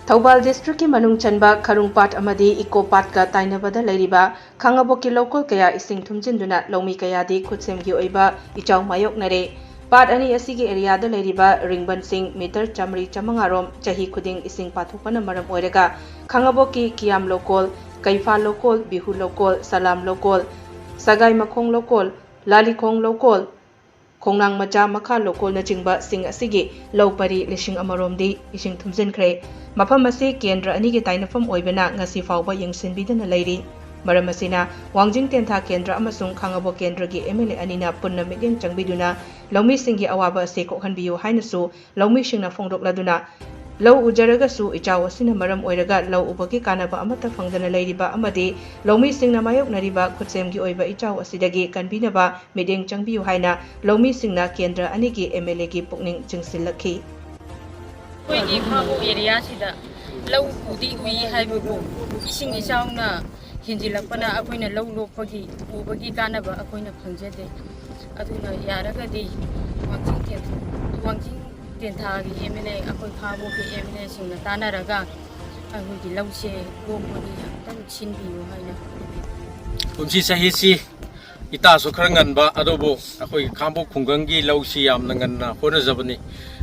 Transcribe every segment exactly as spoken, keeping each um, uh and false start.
ꯊꯧꯕꯥꯜ ꯗꯤꯁꯇ꯭ꯔꯤꯛꯀꯤ ꯃꯅꯨꯡ ꯆꯟꯕ ꯈꯔꯨꯡ ꯄꯥꯠ ꯑꯃꯗꯤ ꯏꯀꯣ ꯄꯥꯠꯀ ꯇꯥꯏꯅꯕꯗ ꯂꯩꯔꯤꯕ ꯈꯥꯉꯕꯣꯛꯀꯤ ꯂꯧꯀꯣꯜ ꯀꯌꯥ ꯏꯁꯤꯡ ꯊꯨꯝꯖꯤꯟꯗꯨꯅ ꯂꯧꯃꯤ ꯀꯌꯥꯗꯤ ꯈꯨꯠꯁꯦꯝꯒꯤ ꯑꯣꯏꯕ ꯏꯆꯥꯎ ꯃꯥꯌꯣꯛꯅꯔꯦ꯫ ꯄꯥꯠ ꯑꯅꯤ ꯑꯁꯤꯒꯤ ꯑꯦꯔꯤꯌꯥꯗ ꯂꯩꯔꯤꯕ ꯔꯤꯡꯕꯟꯁꯤꯡ ꯃꯤꯇꯔ ꯆꯥꯃꯔꯤ ꯆꯥꯃꯉꯥ ꯔꯣꯝ ꯆꯍꯤ ꯈꯨꯗꯤꯡ ꯏꯁꯤꯡ ꯄꯥꯊꯣꯛꯄꯅ ꯃꯔꯝ ꯑꯣꯏꯔꯒ ꯈꯥꯉꯕꯣꯛꯀꯤ ꯀꯤꯌꯥꯝ ꯂꯧꯀꯣꯜ, ꯀꯩꯐꯥ ꯂꯧꯀꯣꯜ, ꯕꯤꯍꯨ ꯂꯧꯀꯣꯜ, ꯁꯂꯥꯝ ꯂꯧꯀꯣꯜ, ꯁꯒꯥꯏ ꯃꯈꯣꯡ ꯂꯧꯀꯣꯜ, ꯂꯥꯂꯤꯈꯣꯡ ꯂꯧꯀꯣꯜ, ꯈꯣꯡꯅꯥꯡ ꯃꯆꯥ ꯃꯈꯥ ꯂꯧꯀꯣꯜꯅꯆꯤꯡꯕꯁꯤꯡ ꯑꯁꯤꯒꯤ ꯂꯧ ꯄꯔꯤ ꯂꯤꯁꯤꯡ ꯑꯃ ꯔꯣꯝꯗꯤ ꯏꯁꯤꯡ ꯊꯨꯝꯖꯤꯟꯈ꯭ꯔꯦ꯫ ꯃꯐꯝ ꯑꯁꯤ ꯀꯦꯟꯗ꯭ꯔ ꯑꯅꯤꯒꯤ ꯇꯥꯏꯅꯐꯝ ꯑꯣꯏꯕꯅ ꯉꯁꯤ ꯐꯥꯎꯕ ꯌꯦꯡꯁꯤꯟꯕꯤꯗꯅ ꯂꯩꯔꯤ꯫ ꯃꯔꯝ ꯑꯁꯤꯅ ꯋꯥꯡꯖꯤꯡ ꯇꯦꯟꯊꯥ ꯀꯦꯟꯗ꯭ꯔ ꯑꯃꯁꯨꯡ ꯈꯥꯉꯕꯣꯛ ꯀꯦꯟꯗ꯭ꯔꯒꯤ ꯑꯦꯝ ꯑꯦꯜ ꯑꯦ ꯑꯅꯤꯅ ꯄꯨꯟꯅ ꯃꯤꯠꯌꯦꯡ ꯆꯪꯕꯤꯗꯨꯅ ꯂꯧꯃꯤꯁꯤꯡꯒꯤ ꯑꯋꯥꯕ ꯑꯁꯤ ꯀꯣꯛꯍꯟꯕꯤꯌꯨ ꯍꯥꯏꯅꯁꯨ ꯂꯧꯃꯤꯁꯤꯡꯅ ꯐꯣꯡꯗꯣꯛꯂꯗꯨꯅ, ꯂꯧ ꯎꯖꯔꯒꯁꯨ ꯏꯆꯥꯎ ꯑꯁꯤꯅ ꯃꯔꯝ ꯑꯣꯏꯔꯒ ꯂꯧ ꯎꯕꯒꯤ ꯀꯥꯟꯅꯕ ꯑꯃꯠꯇ ꯐꯪꯗꯅ ꯂꯩꯔꯤꯕ ꯑꯃꯗꯤ ꯂꯧꯃꯤꯁꯤꯡꯅ ꯃꯥꯌꯣꯛꯅꯔꯤꯕ ꯈꯨꯠꯁꯦꯝꯒꯤ ꯑꯣꯏꯕ ꯏꯆꯥꯎ ꯑꯁꯤꯗꯒꯤ ꯀꯟꯕꯤꯅꯕ ꯃꯤꯠꯌꯦꯡ ꯆꯪꯕꯤꯌꯨ ꯍꯥꯏꯅ ꯂꯧꯃꯤꯁꯤꯡꯅ ꯀꯦꯟꯗ꯭ꯔ ꯑꯅꯤꯒꯤ ꯑꯦꯝ ꯑꯦꯜ ꯑꯦꯒꯤ ꯄꯨꯛꯅꯤꯡ ꯆꯤꯡꯁꯤꯜꯂꯛꯈꯤ꯫ ꯑꯩꯈꯣꯏꯒꯤ ꯈꯥꯕꯣꯛ ꯑꯦꯔꯤꯌꯥꯁꯤꯗ ꯂꯧ ꯎꯗꯤ ꯎꯏ ꯍꯥꯏꯕꯕꯨ ꯏꯁꯤꯡ ꯏꯆꯥꯎꯅ ꯍꯦꯟꯖꯤꯜꯂꯛꯄꯅ ꯑꯩꯈꯣꯏꯅ ꯂꯧ ꯂꯣꯛꯄꯒꯤ, ꯎꯕꯒꯤ ꯀꯥꯟꯅꯕ ꯑꯩꯈꯣꯏꯅ ꯐꯪꯖꯗꯦ꯫ ꯑꯗꯨꯅ ꯌꯥꯔꯒꯗꯤ ꯋꯥꯡꯖꯤꯡ ꯇꯦꯟ-, ꯋꯥꯡꯖꯤꯡ ꯇꯦꯟꯊꯥꯒꯤ ꯑꯦꯝ ꯑꯦꯜ ꯑꯦ, ꯑꯩꯈꯣꯏ ꯈꯥꯕꯣꯛꯀꯤ ꯑꯦꯝ ꯑꯦꯜ ꯑꯦꯁꯤꯡꯅ ꯇꯥꯟꯅꯔꯒ ꯑꯩꯈꯣꯏꯒꯤ ꯂꯧꯁꯦ ꯂꯣꯛꯄꯒꯤ ꯑꯝꯇꯪ ꯁꯤꯟꯕꯤꯌꯨ ꯍꯥꯏꯅ꯫ ꯀꯨꯝꯁꯤ ꯆꯍꯤꯁꯤ ꯏꯇꯥꯁꯨ ꯈꯔ ꯉꯟꯕ, ꯑꯗꯨꯕꯨ ꯑꯩꯈꯣꯏꯒꯤ ꯈꯥꯡꯕꯣꯛ ꯈꯨꯡꯒꯪꯒꯤ ꯂꯧꯁꯤ ꯌꯥꯝꯅ ꯉꯟꯅ ꯍꯣꯠꯅꯖꯕꯅꯤ꯫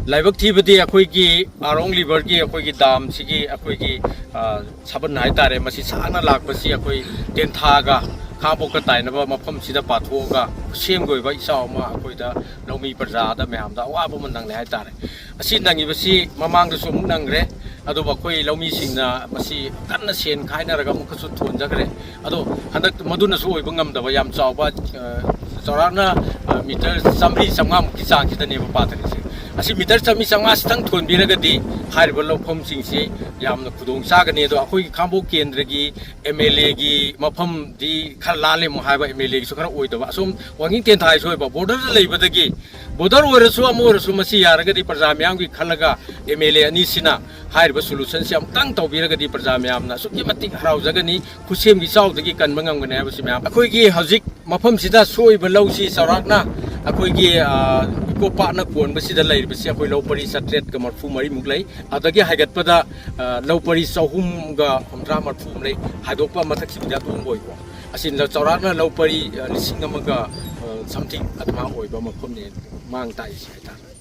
ꯂꯥꯏꯕꯛ ꯊꯤꯕꯗꯤ ꯑꯩꯈꯣꯏꯒꯤ ꯑꯥꯔꯣꯡ ꯂꯤꯚꯔꯒꯤ ꯑꯩꯈꯣꯏꯒꯤ ꯗꯥꯝꯁꯤꯒꯤ ꯑꯩꯈꯣꯏꯒꯤ, ꯑ, ꯁꯥꯕꯟ ꯍꯥꯏꯇꯥꯔꯦ, ꯃꯁꯤ ꯁꯥꯡꯅ ꯂꯥꯛꯄꯁꯤ ꯑꯩꯈꯣꯏ ꯇꯦꯟꯊꯥꯒ ꯈꯥꯡꯕꯣꯛꯀ ꯇꯥꯏꯅꯕ ꯃꯐꯝꯁꯤꯗ ꯄꯥꯊꯣꯛꯑꯒ ꯈꯨꯠꯁꯦꯝꯒꯤ ꯑꯣꯏꯕ ꯏꯆꯥꯎ ꯑꯃ ꯑꯩꯈꯣꯏꯗ ꯂꯧꯃꯤ ꯄ꯭ꯔꯖꯥꯗ ꯃꯌꯥꯝꯗ ꯑꯋꯥꯕ ꯑꯃ ꯅꯪꯂꯦ ꯍꯥꯏꯇꯥꯔꯦ꯫ ꯑꯁꯤ ꯅꯪꯉꯤꯕꯁꯤ ꯃꯃꯥꯡꯗꯁꯨ ꯑꯃꯨꯛ ꯅꯪꯈ꯭ꯔꯦ, ꯑꯗꯨꯕꯨ ꯑꯩꯈꯣꯏ ꯂꯧꯃꯤꯁꯤꯡꯅ ꯃꯁꯤ ꯀꯟꯅ ꯁꯦꯟ ꯈꯥꯏꯅꯔꯒ ꯑꯃꯨꯛꯀꯁꯨ ꯊꯣꯟꯖꯈ꯭ꯔꯦ꯫ ꯑꯗꯣ ꯍꯟꯗꯛ ꯃꯗꯨꯅꯁꯨ ꯑꯣꯏꯕ ꯉꯝꯗꯕ ꯌꯥꯝ ꯆꯥꯎꯕ, ꯑ, ꯆꯥꯎꯔꯥꯛꯅ, ꯑ, ꯃꯤꯇꯔ ꯆꯥꯃꯔꯤ ꯆꯥꯃꯉꯥꯃꯨꯛꯀꯤ ꯆꯥꯡꯁꯤꯗꯅꯦꯕ ꯄꯥꯊꯔꯤꯁꯦ꯫ ꯑꯁꯤ ꯃꯤꯇꯔ ꯆꯥꯃꯔꯤ ꯆꯥꯃꯉꯥꯁꯤꯇꯪ ꯊꯣꯟꯕꯤꯔꯒꯗꯤ ꯍꯥꯏꯔꯤꯕ ꯂꯧꯐꯝꯁꯤꯡꯁꯤ ꯌꯥꯝꯅ ꯈꯨꯗꯣꯡ ꯆꯥꯒꯅꯤ꯫ ꯑꯗꯣ ꯑꯩꯈꯣꯏꯒꯤ ꯈꯥꯡꯕꯣꯛ ꯀꯦꯟꯗ꯭ꯔꯒꯤ ꯑꯦꯝ ꯑꯦꯜ ꯑꯦꯒꯤ ꯃꯐꯝꯗꯤ ꯈꯔ ꯂꯥꯜꯂꯦ ꯑꯃꯨꯛ ꯍꯥꯏꯕ, ꯑꯦꯝ ꯑꯦꯜ ꯑꯦꯒꯤꯁꯨ ꯈꯔ ꯑꯣꯏꯗꯕ, ꯑꯁꯣꯝ ꯋꯥꯡꯖꯤꯡ ꯇꯦꯟꯊꯥꯒꯤꯁꯨ ꯑꯣꯏꯕ, ꯕꯣꯔꯗꯔꯗ ꯂꯩꯕꯗꯒꯤ, ꯕꯣꯔꯗꯔ ꯑꯣꯏꯔꯁꯨ ꯑꯃ ꯑꯣꯏꯔꯁꯨ, ꯃꯁꯤ ꯌꯥꯔꯒꯗꯤ ꯄ꯭ꯔꯖꯥ ꯃꯤꯌꯥꯝꯒꯤ ꯈꯜꯂꯒ ꯑꯦꯝ ꯑꯦꯜ ꯑꯦ ꯑꯅꯤꯁꯤꯅ ꯍꯥꯏꯔꯤꯕ ꯁꯣꯂꯨꯁꯟꯁꯤ ꯑꯃꯨꯛꯇꯪ ꯇꯧꯕꯤꯔꯒꯗꯤ ꯄ꯭ꯔꯖꯥ ꯃꯌꯥꯝꯅ ꯑꯁꯨꯛꯀꯤ ꯃꯇꯤꯛ ꯍꯔꯥꯎꯖꯒꯅꯤ, ꯈꯨꯠꯁꯦꯝꯒꯤ ꯏꯆꯥꯎꯗꯒꯤ ꯀꯟꯕ ꯉꯝꯒꯅꯤ ꯍꯥꯏꯕꯁꯤ ꯃꯌꯥꯝ꯫ ꯑꯩꯈꯣꯏꯒꯤ ꯍꯧꯖꯤꯛ ꯃꯐꯝꯁꯤꯗ ꯁꯣꯛꯏꯕ ꯂꯧꯁꯤ ꯆꯥꯎꯔꯥꯛꯅ ꯑꯩꯈꯣꯏꯒꯤ, ꯑ, ꯏꯀꯣ ꯄꯥꯔꯛꯅ ꯀꯣꯟꯕꯁꯤꯗ ꯂꯩꯔꯤꯕꯁꯤ ꯑꯩꯈꯣꯏ ꯂꯧ ꯄꯔꯤ ꯆꯥꯇ꯭ꯔꯦꯠꯀ ꯃꯔꯤꯐꯨ ꯃꯔꯤꯃꯨꯛ ꯂꯩ꯫ ꯑꯗꯒꯤ ꯍꯥꯏꯒꯠꯄꯗ, ꯑ, ꯂꯧ ꯄꯔꯤ ꯆꯍꯨꯝꯒ ꯍꯨꯝꯗ꯭ꯔꯥ ꯃꯔꯤꯐꯨ ꯑꯃ ꯂꯩ꯫ ꯍꯥꯏꯗꯣꯛꯄ ꯃꯊꯛꯁꯤꯕꯨꯗꯤ ꯑꯇꯣꯡꯕ ꯑꯣꯏꯀꯣ꯫ ꯑꯁꯤꯅ ꯆꯥꯎꯔꯥꯛꯅ ꯂꯧ ꯄꯔꯤ, ꯑ, ꯂꯤꯁꯤꯡ ꯑꯃꯒ, ꯑ, something ꯑꯗꯨꯃꯥꯏꯅ ꯑꯣꯏꯕ ꯃꯐꯝꯅꯤ ꯃꯥꯡ ꯇꯥꯛꯏꯁꯦ ꯍꯥꯏꯇꯥꯔꯦ꯫